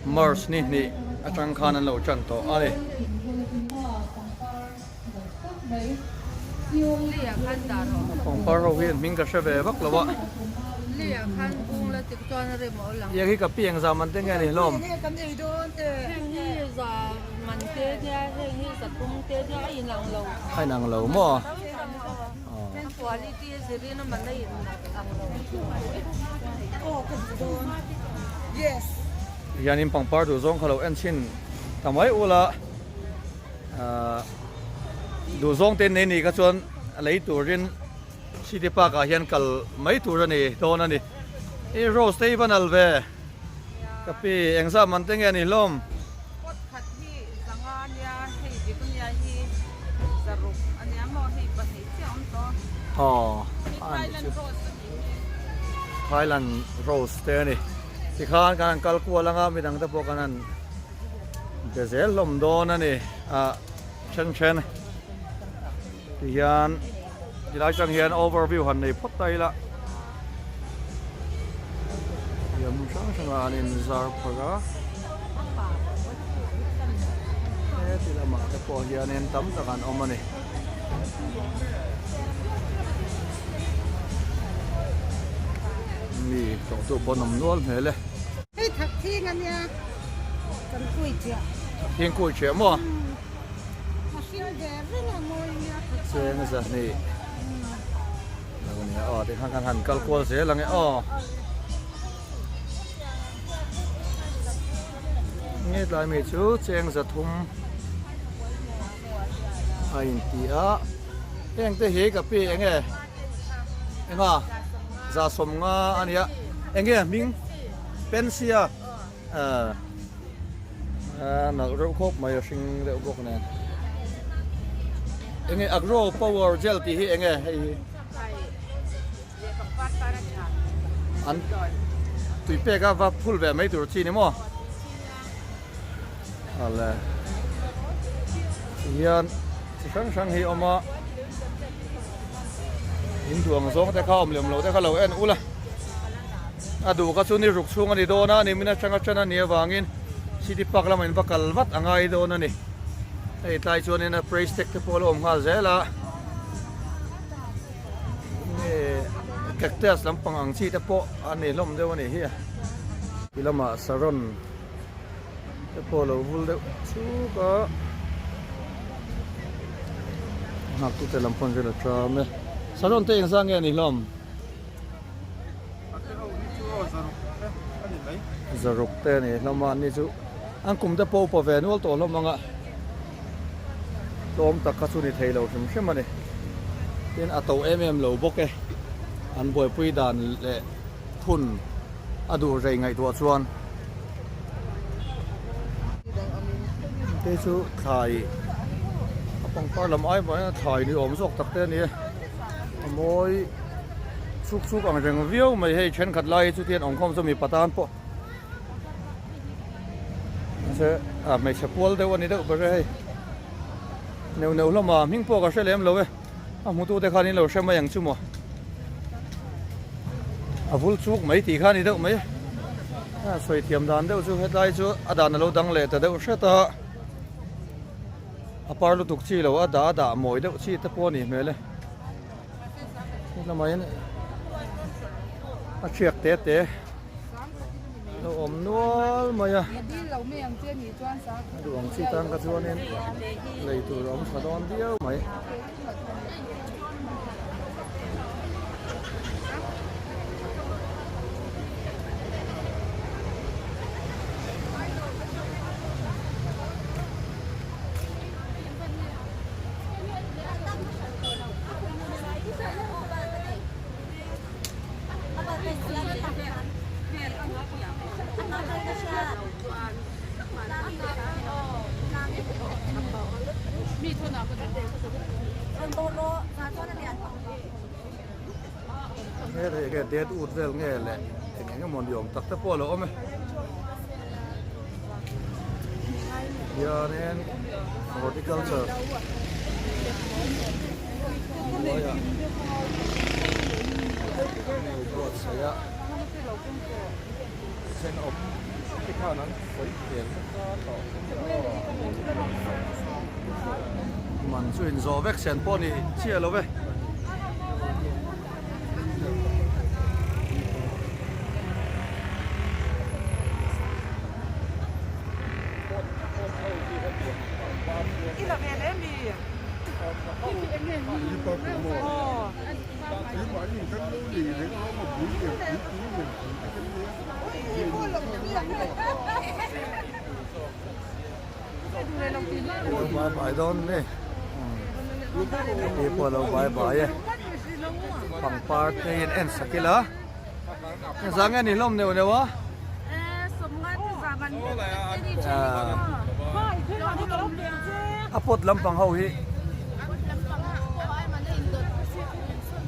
March ni hnih atang khan an lo tan tawh a ni. Pangpar ho hi an hming ka hre ve vak lo a. Iang hi ka pi eng zah man te nge a ni hlawm? A inang lo maw? Hianin pangpar duh zawng kha lo en chhin ta mai ula ahh duh zawng te nei ni kha chuan lei turin city park ah hian kal mai tur a ni dawn a ni i rose te hi va nal ve ka pi engzah man te nge a ni hlawm. Pot khat hi zanga ania hei begonia hi zaruk ania maw hei pahnih chiah awm tawh aw Thailand rose a nih hi. Thailand rose te a ni tikhan kan han kal kual anga midang te pawh kan han be zel hlawm dawn a ni ah then then tihian tilai tang hian overview han nei phawt ta ila thiam hrang hrang ah an in zar phawrh a heti lamah te pawh hianin tam tak an awm a ni. Mi tlawhtu pawh an awm nual hmel e. Hei thak thing a nia kan kui chiah. Thak thing kui chiah maw? A hring ve reng a mawi nia thak thing. Cheng zahnih. Lo nia aw tikhan kan han kal kual zel ang e aw. Nge tlai mai chu cheng zathum a inti a heng te hi ka pi eng nge eng a za sawm nga a nia eng nge hming pensia ah a nalh reuh khawp mai a hring deuh bawk nen eng nge agro power gel tih hi eng nge hei hi. An tui pek a va phul ve mai tur chi ni maw ale tihian chi hrang hrang hi a awm a in duh ang zawng te kha awm lem lo te kha lo en ula a duh kha chu ni ruk chhung a ni dawn a ni min atanga tan a nih avangin city park lamah in va kal vat a ngai dawn a ni hei tlai chuanin a price tag te pawh a lo awm nghal zel a. Nge cactus lampang ang chi te pawh a ni hlawm deuh a nih hi a. Ti lamah saron te pawh a lo vul deuh chuk a. Nghak tute lam pawn vel a tram e. Saron te engzah nge a ni hlawm? Zaruk te a ni hlawm a, ani chu an kum te pawh upa ve nual tawh hlawm ang a. Tlawm tak kha chu ni thei lo hrim hrim a ni. Tin a to em em lo bawk e. An buaipui dan leh phun a duh rei ngaihtuah chuan. Te chu thlai a pangpar lam ai mah hian thlai ni awm zawk tak te a ni e. A mawi chuk chuk ang reng viau mai hei thenkhat lai hi chu tian awmkhawm chu mipa tan pawh. Mahse ah hmeichhe pual deuh a ni deuh ber e hei neuh neuh hlawm a hming pawh ka hre lem lo e a hmutu te khan in lo hre mai ang chu maw a vul chuk mai tih kha a ni deuh mai a sawi thiam dan deuh chu hetlai chu a dan a lo dang leh ta deuh hret a a par lutuk chi lo a dah a dah mawi deuh chi te pawh a nih hmel e helamah hian a thiak te te. Lo awm nual mai a. A duh ang chi tan kha chuanin lei tur a awm tha dawn viau mai. Nge thei nge det ut vel nge leh eng eng emaw ni awm tak te pawh a lo awm e hianin horticulture hnuaiah buatsaih a thenawm. Man chu inzawh vek sen pawh ni chiah lo ve. Lo bai bai dawn ni mi pawh lo bai bai e pangpar te hian en sak ila zah nge ni hlawm neuh neuh a a pot lampang ho hi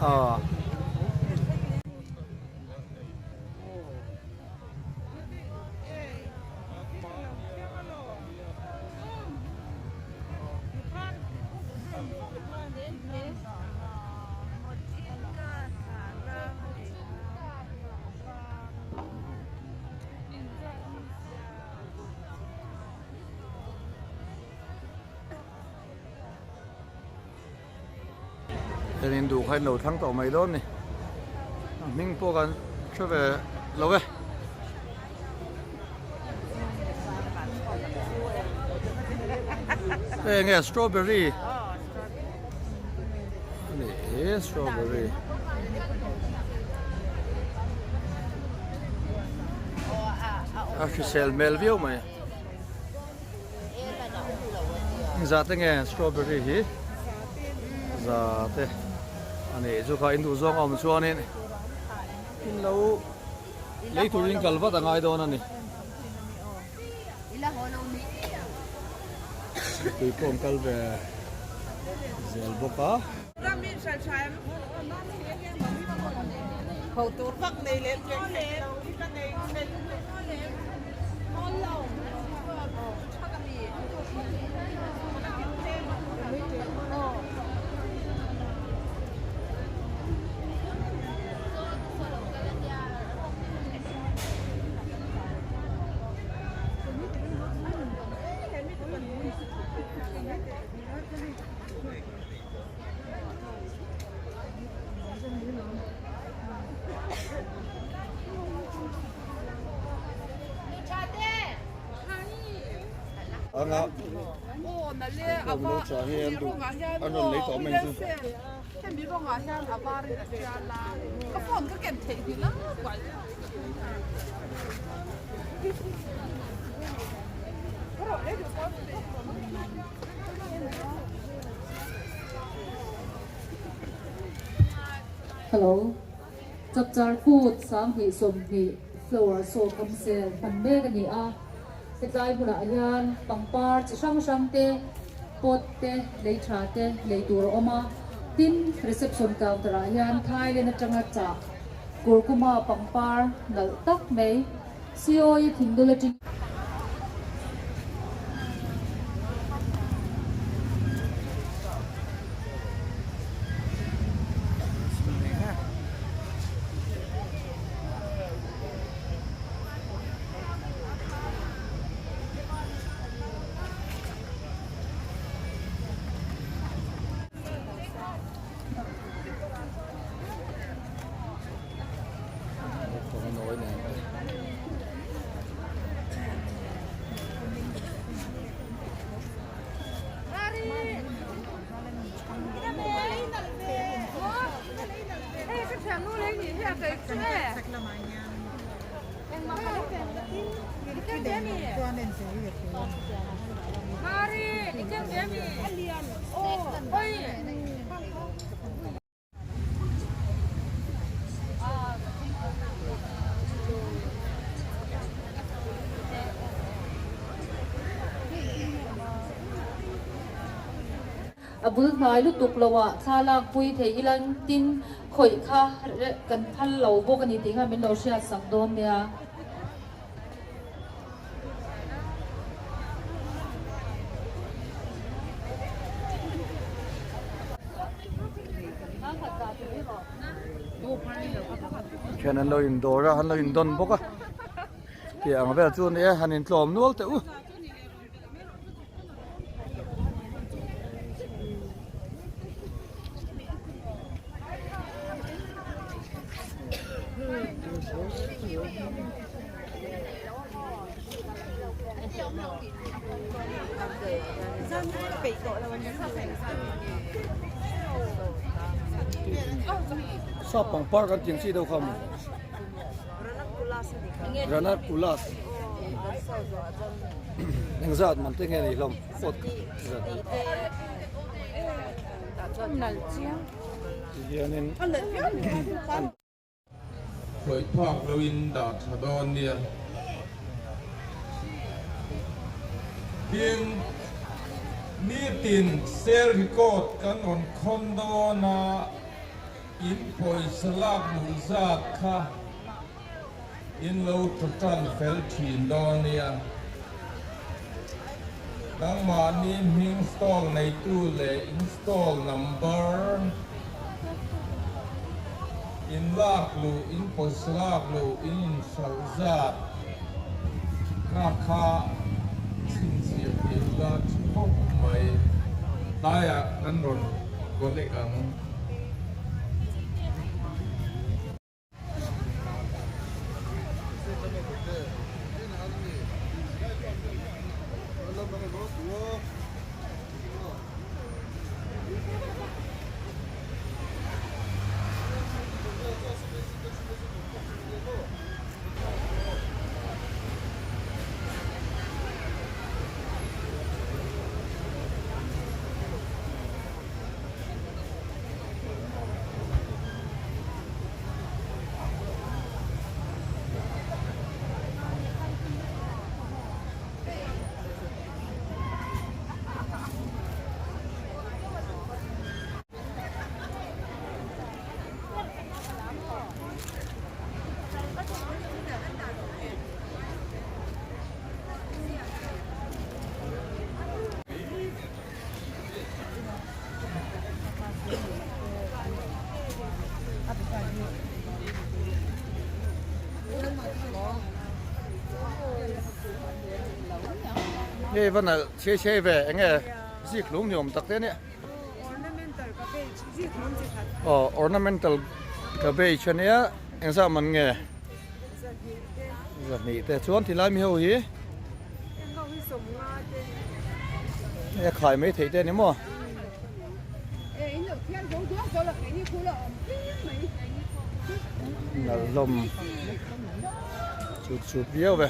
aw. Heng in duh kha in lo thlang tawh mai dawn ni a hming pawh kan hre ve lo e. Hei enge strawberry ani hi strawberry a hrisel hmel viau mai. Za te nge strawberry hi za te a nih chu kha in duh zawng a awm chuanin in lo lei turin kal vat a ngai dawn a ni. Tui pawh an kal ve zel bawk a. Anga khawm lo chah hi an duh an rawn lei tawh mai chu. Hello. Chapchar Kut 2020 Flower Show Cum Sale hman mek a ni a. Hetlai hmunah hian pangpar chi hrang hrang te, pot te, lei tha te lei tur a awm a. Tin, reception counter ah hian Thailand atanga chah kurkuma pangpar nalh tak mai COE thingdul atangin A bul hnai lutuk lo ah thla lak pui thei ila tin khawih kha kan phal lo bawk a ni tih kha min lo hriat sak dawn nia. Khian an lo indawr a, an lo indawn bawk a. Tih ang vel chu a ni e, han intlawm nual teh u. Sap pangpar kan tih ang chi deuh kha maw? Ranakkulas engzat man te nge ni hlawm pot tihianin Khawih phak loin dah tha dawn nia. Tin, nitin sale record kan rawn khawn dawn a. In pawisa lak luh zat kha in lo tawtan fel thin dawn nia. Nangmahni hming stall neitu leh in stall number in lak luh, in pawisa lak luh, in inhralh zat kha kha chhinchhiah thei ula tha khawp mai. Tlaiah kan rawn collect ang. Hei va nalh chhe chhe ve eng nge zik hlum ni awm tak te ania aw ornamental cabbage ania engzah man nge zahnih te chuan tilai mi ho hi hei a khai mai theih te a ni maw nalh hlawm chut chut viau ve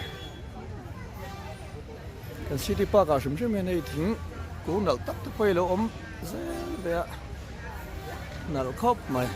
kan city park ah hrim hrim hian hei thing kung nalh tak te pawh hi alo awm zel ve a nalh khawp mai.